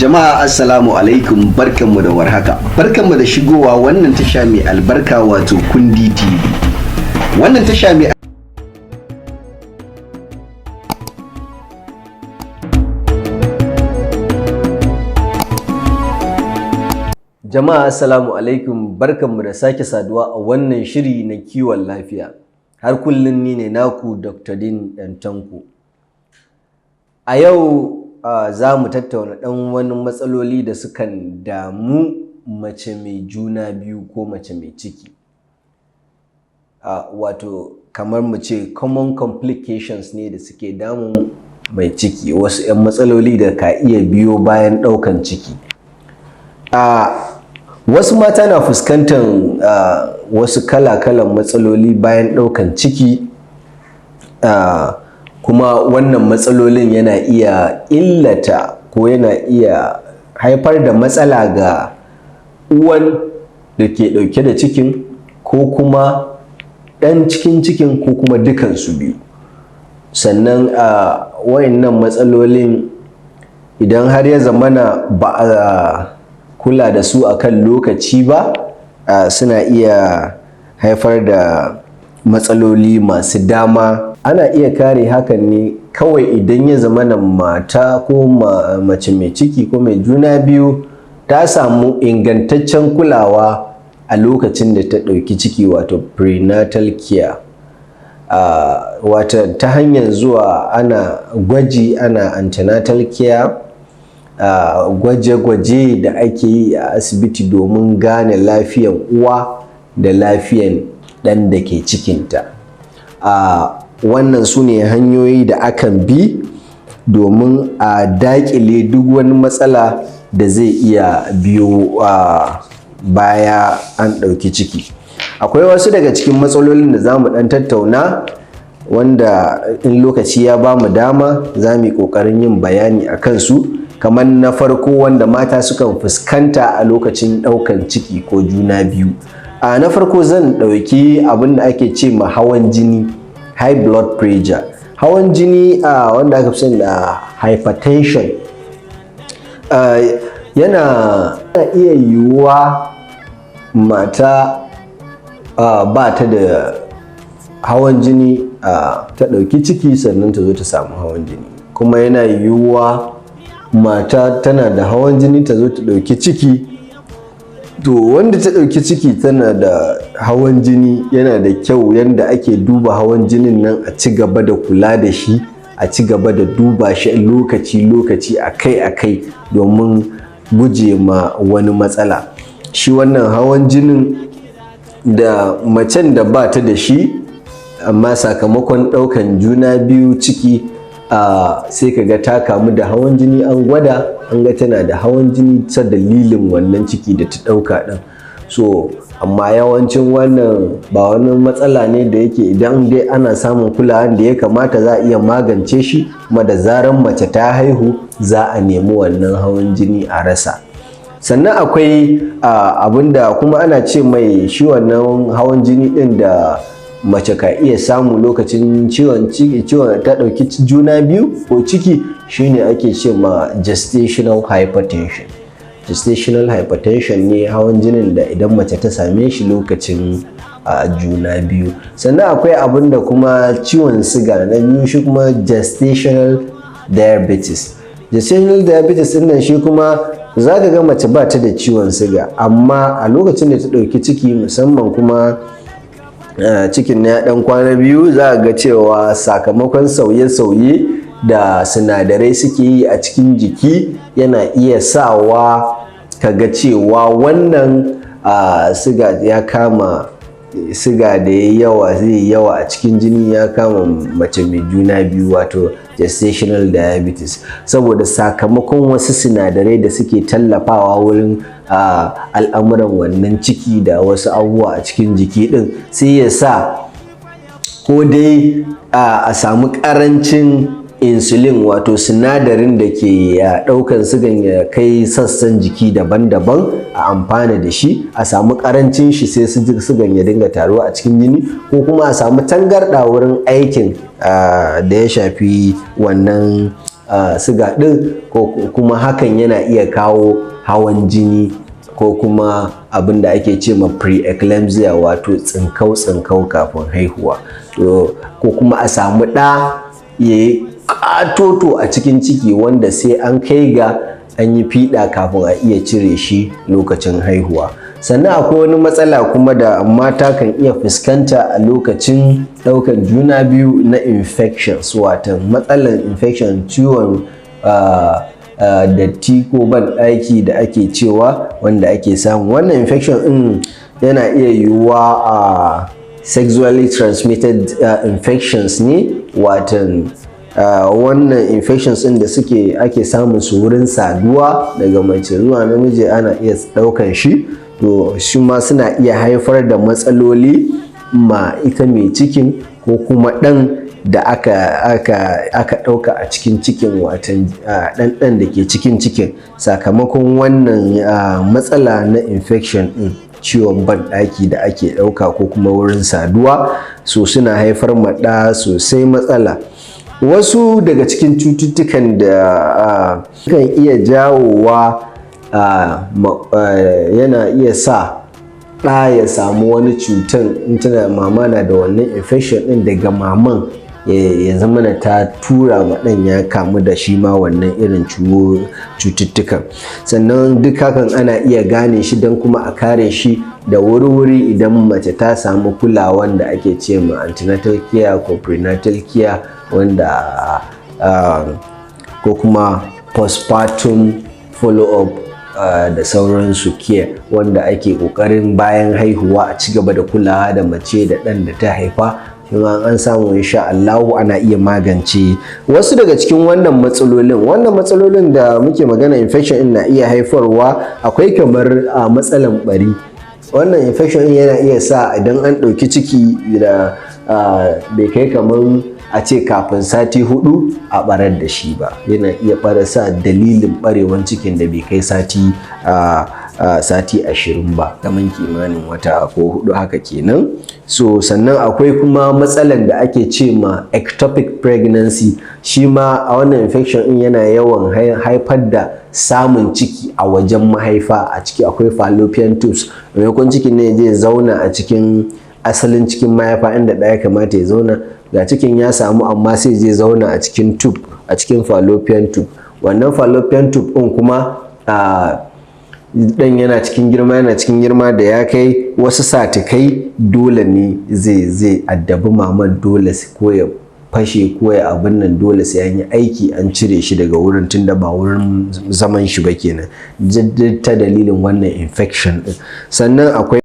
Jama'a, assalamu alaikum, barkanmu da warhaka. Barkanmu da shigowa wannan tasha mai albarka, wato Kundi TV. Wannan tasha mai Jama'a, assalamu alaikum, barkanmu da sake saduwa a wannan shiri na kiwon lafiya. Har kullum ni ne naku, Dr. Din Tanko. A yau za mu tattauna ɗan wani matsaloli da sukan damu mace mai juna biyu ko mace mai ciki. Wato kamar mu ce common complications ne da suke damun mai ciki, wasu 'yan matsaloli da ka iya biyo bayan ɗaukan ciki. Wasu mata na fuskantar wasu kala-kalan matsaloli bayan ɗaukan ciki, kuma wannan matsalolin yana iya illata ko yana iya haifar da matsala ga uwan da ke ɗauke da cikin, ko kuma ɗan cikin cikin, ko kuma dukansu biyu. Sannan waɗannan matsalolin, idan har ya zamana ba a kula da su a kan lokaci ba, suna iya haifar da matsaloli masu dama. Ana iya kare hakan ne kawai idan ya zamana mata ko mace mai ciki ko mai juna biyu ta samu ingantaccen kulawa a lokacin da ta ɗauki ciki, wato prenatal care. Wato ta hanyar zuwa ana gwaji, ana antenatal care, gwaje-gwaje da ake yi a asibiti domin gane lafiyan uwa da lafiyan ɗan da ke cikinta. Wannan su ne hanyoyi da akan bi domin a daƙile duk wani matsala da zai iya biyo baya an ɗauki ciki. Akwai wasu daga cikin matsalolin da za mu ɗan tattauna, wanda in lokaci ya ba mu dama za mu yi ƙoƙarin yin bayani a kansu, kamar na farko wanda mata sukan fuskanta a lokacin ɗaukan ciki ko juna biyu. Na farko zan ɗauki abin da ake ce ma hawan jini, high blood pressure. Hawan jini, wanda aka fi sani da hypertension, yana iya yiwuwa mata ba ta da hawan jini ta ɗauki ciki, sannan ta zo ta samu hawan jini. Kuma yana yiwuwa mata tana da hawan jini ta zo ta ɗauki ciki. To, wanda ta ɗauki ciki tana da hawan jini, yana da kyau yanda ake duba hawan jinin nan a ci gaba da kula da shi, a ci gaba da duba shi lokaci-lokaci, akai-akai, domin guje ma wani matsala. Shi wannan hawan jinin, da macen da ba ta da shi amma sakamakon ɗaukan juna biyu, ciki, sai ka ga ta kamu da hawan jini, an gwada an ga tana da hawan jini ta dalilin wannan ciki da ta ɗauka ɗin. So amma yawancin wannan ba wani matsala ne da yake, idan dai ana samun kulawan da ya kamata, za a iya magance shi, kuma da zaran mace ta haihu za a nemi wannan hawan jini a rasa. Sannan akwai abin da kuma ana ce mai shi wannan hawan jini ɗin da mace ka iya samu lokacin ciwon ciki, ciwon ta ɗauki juna biyu ko ciki, shine ake ce ma gestational hypertension. Gestational hypertension ne hawan jinin da idan mace ta same shi lokacin juna biyu. Sannan akwai abin da kuma ciwon siga na biyu, shi kuma gestational diabetes. Gestational diabetes ɗin nan, shi kuma za ka ga mace ba ta da ciwon siga, amma a lokacin da ta ɗauki ciki, musamman kuma cikin na ɗan kwana biyu, za a ga cewa sakamakon sauye-sauye da sinadarai suke yi a cikin jiki yana iya sawa ka ga cewa wannan siga ya kama, siga da ya yawa zai yawa a cikin jini, ya kama mace mai juna biyu, wato gestational diabetes, saboda sakamakon wasu sinadarai da suke tallafawa wurin al'amuran wannan ciki da wasu abubuwa a cikin jiki din, sai ya sa ko dai a samu ƙarancin insulin, wato sinadarin da ke ɗaukan sigan ya kai sassan jiki daban-daban a amfana da shi, a samu ƙarancin shi sai sigan ya dinga taruwa a cikin jini, ko kuma a samu tangarɗa wurin aikin da ya shafi wannan siga ɗin, ko kuma hakan yana iya kawo hawan jini ko kuma abin da ake ce ma pre-eclampsia, wato tsinkau-tsinkau kafin haihuwa, ko kuma a samu ɗa ya yi ƙatoto a cikin ciki wanda sai an kai ga an yi fiɗa kafin a iya cire shi lokacin haihuwa. Sannan akwai wani matsala kuma da mata kan iya fuskanta a lokacin ɗaukan juna biyu na infections, wato matsalar infection, ciwon datti ko ban ɗaki da ake cewa, wanda ake samu. Wannan infection ɗin yana iya yiwuwa a sexually transmitted infections ne, watan wannan infections ɗin da suke ake samun su wurin saduwa daga mace zuwa namiji, ana iya ɗaukan shi. To, shi ma suna iya haifar da matsaloli ma ita mai cikin ko kuma ɗan da aka ɗauka a cikin cikin, watan ɗan da ke cikin cikin, sakamakon wannan matsala na infection ɗin ciwon banɗaki da ake ɗauka ko kuma wurin saduwa. So suna haifar ma ɗa sosai matsala. Wasu daga cikin cututtukan da kan iya jawowa, yana iya sa ɗa ya samu wani cutan in tana mama na da wannan infection ɗin, daga maman ya zama na ta tura ma ɗan ya kamu da shi ma wannan irin cututtukan. Sannan duk hakan ana iya gane shi don kuma a kare shi da wuri-wuri idan mace ta samu kulawan da ake ce ma antenatal care ko prenatal care, wanda ko kuma postpartum follow-up da sauransu care, wanda ake ƙoƙarin bayan haihuwa a ci gaba da kulawa da mace da ɗan da ta haifa. Shi ma an samu, insha Allahu, ana iya magance wasu daga cikin wannan matsalolin. Wannan matsalolin da muke magana infection ɗin na iya haifarwa, akwai kamar matsalan ɓari. Wannan infection ɗin yana iya sa idan an ɗauki ciki da bai kai kamar a ce kafin sati 4 a barar da shi ba, yana iya ɓara sa dalilin ɓarewan cikin da bai kai sati 20 ba, kamar kimanin wata ko 4 haka kenan. So sannan akwai kuma matsalan da ake ce ma ectopic pregnancy. Shi ma a wannan infection din yana yawan haifar da samun ciki a wajen mahaifa. A ciki akwai fallopian tubes. Maimakon cikin ne zai zauna a cikin asalin cikin mahaifa inda ɗaya kamata ya zauna, ga cikin ya samu, amma sai zai zauna a cikin tube, a cikin fallopian tube. Wannan fallopian tube ɗin kuma, dan yana cikin girma, yana cikin girma, da ya kai wasu satikai, dole ne zai addabi maman, dole ko ya fashe ko ya abin nan, dole sai an yi aiki an cire shi daga wurin, tunda ba wurin zaman shi ba kenan, ta dalilin wannan infection din. Sannan akwai